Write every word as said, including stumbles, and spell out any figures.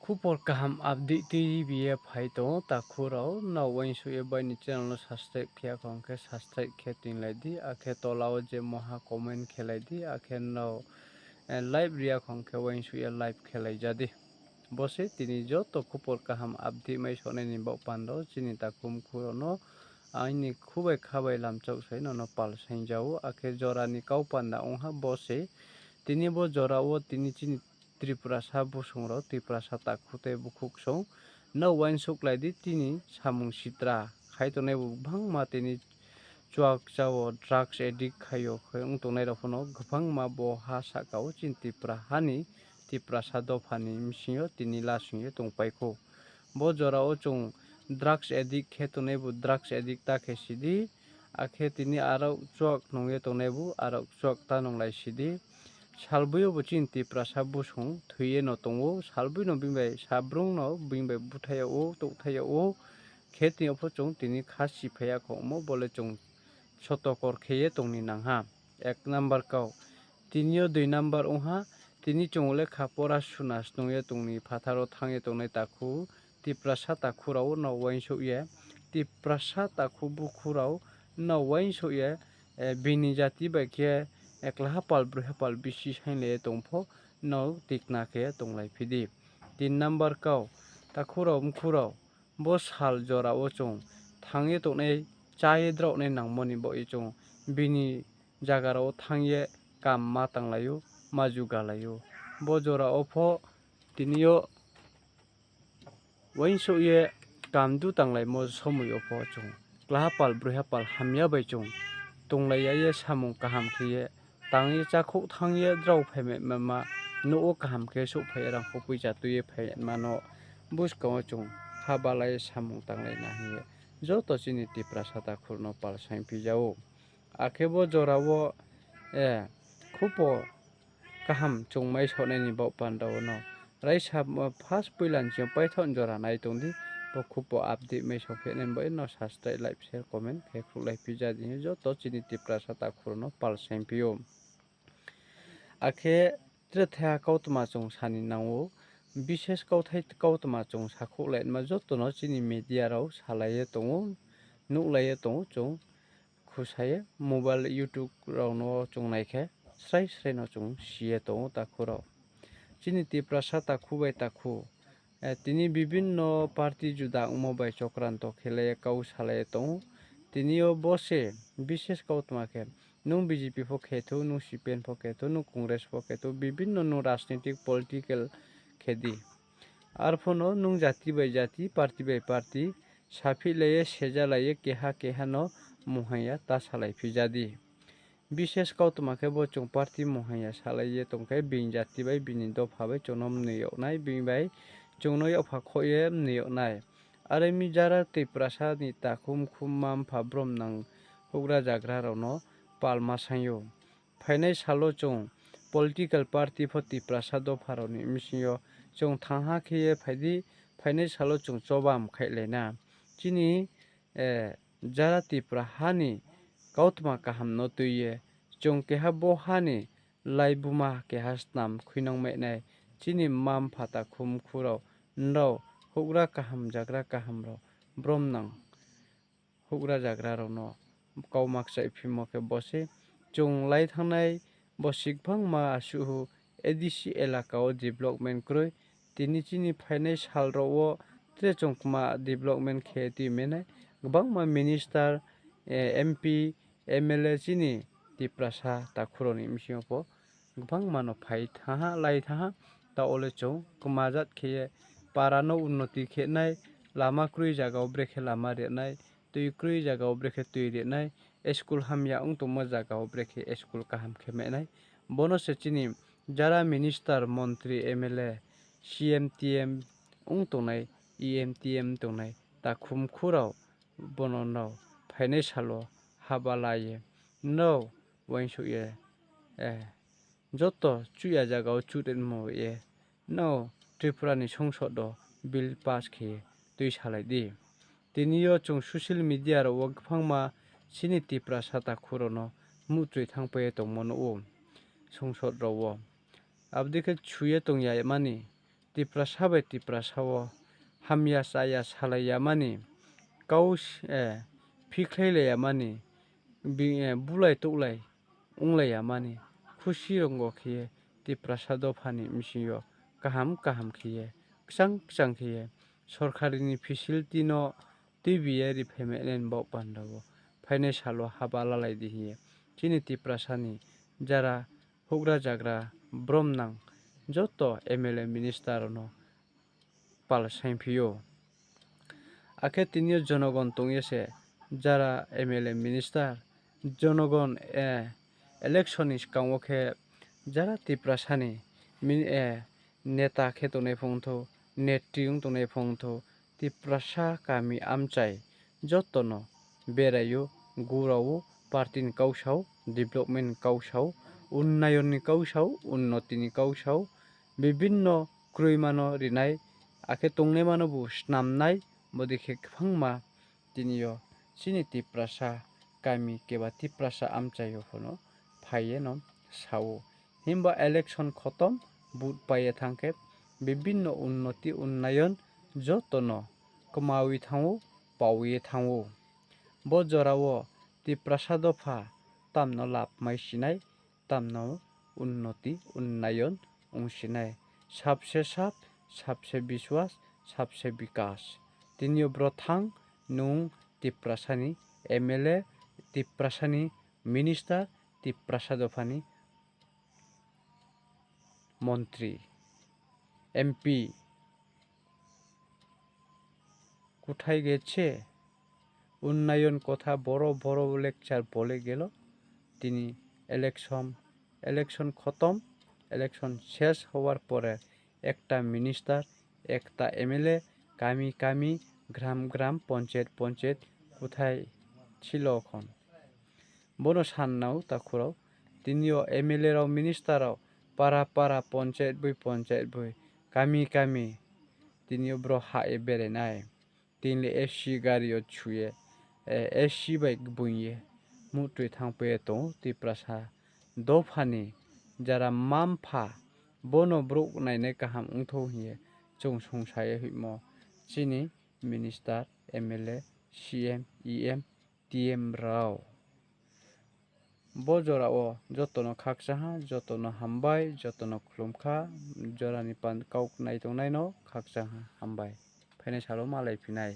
Khupor kaham update tuibi ye phai tong ou takhu rao, nrao uaingsouh ye bai ni channel no subscribe khe ya khong khe subscribe khe tinglai di, akhe tola wo je maha comment khelai di, akhe nrao live ri ya khong khe uaingsouh ye live khelai ja di. Bo se tini joto khupor kaham update mai sonai ni baoh panda wo chini takhu mkhu rao no aini khubai khabai lamchak sai nono pal saing ja ou, akhe jora ni kau panda ong ha bo se. Tini bo jora wo tini chini Tiprasa busung rao, Tiprasa takhu tei bukhuksong, nrao uaingsouhlai di, tini samung sitra khai tongnai bu gbangma tini chuak cha wo drugs addict khai yo khe ong tongnai rao phano gbangma bo ha sahka wo chini Tipra ha ni, Tiprasa dopha ni bsing yo tini lasing ye tongpai khou. Bo jora wo chung drugs addict khe tongnai bu drugs addict ta khe si di, akhe tini arao chuak nung ye tongnai bu arao chuak ta nunglai si di. Salboi yo bo chini Tiprasa busung thoi ye no tong ou, salboi no bini bai sabrung no bini bai búthai yag ou, touhthai yag ou. Khe tini yo pho chung tini kha siphai ya khongmo bo le chung sotokor khe ye tong ni nang ha. Ek number kau. Tini yo dui number ong ha, tini chung lekha pora suna snung ye tong ni phathar wo thanng ye tongnai takhu, Tiprasa takhu rao no uaingsouh ye, Tiprasa takhu bukhu rao no uaingsouh ye, bini jati bai khe, klaha pal broi ha pal bisi sainglai ye tong pho, no tikna khe tonglai phi di. Tin number kau, takhu rao mkhu rao, bo sal jora wo chung thanng ye tongnai, chá ye drao nai nangmo ni baoh ye chung bini zaga rao wo thanng ye kam ma tanglai ou, ma jugalai ou. Bo jora wo pho tini yo uaingsouh ye kam du tanglaimo somoi yo pho chung klaha pal broi ha pal hamya bai chung tonglai ya ye samung kaham khe ye tang ye chákhouh thanng ye drao phaimai ma, nouh wo kaham khe souhphai ye rangkhou poicha tui ye phai ma no buskang wo chung haba lai ye samung tanglai na hing ye joto chini Tiprasa takhu rao no pal saingphi ja ou. Akhe bo jora wo khupo kaham chung mai sonai ni baoh panda wo no raisa first poila ni sing yo paithaoh jora nai tong di, bo khupo update mai sophi nai ni baoh ye no subscribe, like, share, comment khe khruhlai phi ja di hing ye joto chini Tiprasa takhu rao no pal saingphi ou. Akhe tre thaiha kautma chung sa ni nang ou, bises kauthai kautma chung sakhouhlai ma joto no chini media rao salai ye tong ou, nuhlai ye tong ou chung khusa ye mobile YouTube rao no chung nai khe srai srai no chung si ye tong ou takhu rao. Chini Tiprasa takhu bai takhu, tini bibinno party juda ongmo bai chokranto khelai ye kau salai ye tong ou. Tini yo bo se bises kautma khe, nung BJP pho khe thou, nung CPM pho khe thou, nung Congress pho khe thou, bibinno nung rajnitik political khe di. Arphuh no nung jati bai jati, party bai party, saphihlai ye, sejalai ye, keha keha no mungha ya ta salai phi ja di. Bises kautma khe bo chung party mungha ya salai ye tong khe, bini jati bai, bini dopha bai chung no mnoi yag nai, bini bai chung no yakpha khoh ye mnoi yag nai. Are mi jara Tiprasa ni takhu mkhu mma mpha bromnang houhgra zagra rao no palma saing ou. Phainai sal wo chung political party pho Tiprasa dopha rao ni bsing yo chung thangha khe ye phai di, phainai sal wo chung choba mkhaihlai na. Chini jara Tipra ha ni kautma kaham no tui ye, chung keha bo ha ni laibuma keha snam khuinang mai nai, chini mma mpha takhu mkhu rao, nrao houhgra kaham zagra kaham rao, bromnang houhgra zagra rao no kauma kchaihphimo khe bo se chung lai thanngnai, bo se gbangma asuh hu ADC elaka wo development kroi. Tini chini phainai sal rao wo tre chung kma development khe tuimai nai, gbangma minister, MP, MLA chini Tiprasa takhu rao ni bsing yo pho gbangma no phai thanng ha, lai thanng ha. Taoh wo le chung kma jat khe ye para no unnoti khe nai, lama kroi zaga wo brekhe lama ri nai, tui kroi zaga wo brekhe tui ri nai, school hamya ong tongmo zaga wo brekhe school kaham khe mai nai. Bo no se chini jara minister, montri, MLA, CM, TM ong tongnai, EM, TM tongnai takhu mkhu rao, bo no nrao phainai sal wo haba la ye, nrao uaingsouh ye, joto chuh ya zaga wo chuh ri nmo ye, nrao Tripura ni songsod wo bill pass khe ye tuisalai di. Tini yo chung social media rao wo gbangma chini Tiprasa takhu rao no muhtroi thanngpai ye tongmo nuh ou songsod rao wo. Abo dei khe chu ye tong ya mani, Tiprasa bai Tiprasa wo hamya chaya salai yamani, kau s-, eh, phikhlailai yamani, bi-, eh, bulai touhlai onglai yamani, khusi rongo khe ye Tiprasa dopha ni bsing yo kaham kaham khe ye, kchang kchang khe ye, sorkari ni facility no tuibi ye ri phaimai nai ni baoh panda wo phainai sal wo haba lalai di hing ye chini Tiprasa ni jara houhgra jagra brom nang joto M L A minister rao no pal saingphi ou. Akhe tini yo jonogon tong ye se jara M L A minister, jonogon, eh, election ni skang wo khe jara Tiprasa ni min-, eh, neta khe tongnai phung thou, netri ong tongnai phung thou, Tiprasa kami amchai joto no berai ou, gura ou, party ni kau sa ou, development ni kau sa ou, unnayon ni kau sa ou, unnoti ni kau sa ou, bibinno kroima no rinai, akhe tongnaima no bu snamnai, bodei khe kphangma tini yo chini Tiprasa kami keba Tiprasa amchai yo pho no phai ye no sa ou. Himba election khotom, vote pai ye thanng khe, bibinno unnoti unnayon joto no kmawi thanng ou, pawi ye thanng ou. Bo jora wo Tiprasa dopha tamno lab mai si nai, tamno unnoti unnayon ong si nai. सबसे सब, सबसे विश्वास, सबसे विकास. Tini yo bro thanng, nung Tiprasa ni M L A, Tiprasa ni minister, Tiprasa dopha ni montri, M P, কোথায় গেছে? উন্নয়ন কথা বড় বড় lecture বলে গেল। তিনি election, election খতম, election শেষ হওয়ার পরে একটা minister, একটা M L A, কামি কামি, গ্রাম গ্রাম, পঞ্চায়েত পঞ্চায়েত কোথায় ছিল এখন? Bono san nao takhu rao. Tini yo M L A rao, minister rao, para para, panchayat boi panchayat boi, kami kami, tini yo bro hah ye berai nai. Tini le A C gari yo chu ye, eh, A C bai gboing ye, muhtoi thanngpai ye tong ou Tiprasa dopha ni jara mma-mpha, bono brouh nainai kaham ongthou hing ye chung sungsa ye hoihmo chini minister, M L A, C M, E M, T M rao. Bo jora wo joto no khakchang ha, joto no hambai, joto no khlum kha, jora ni pan kau nai tongnai no khakchang ha, hambai. Phainai sal wo malai phi nai.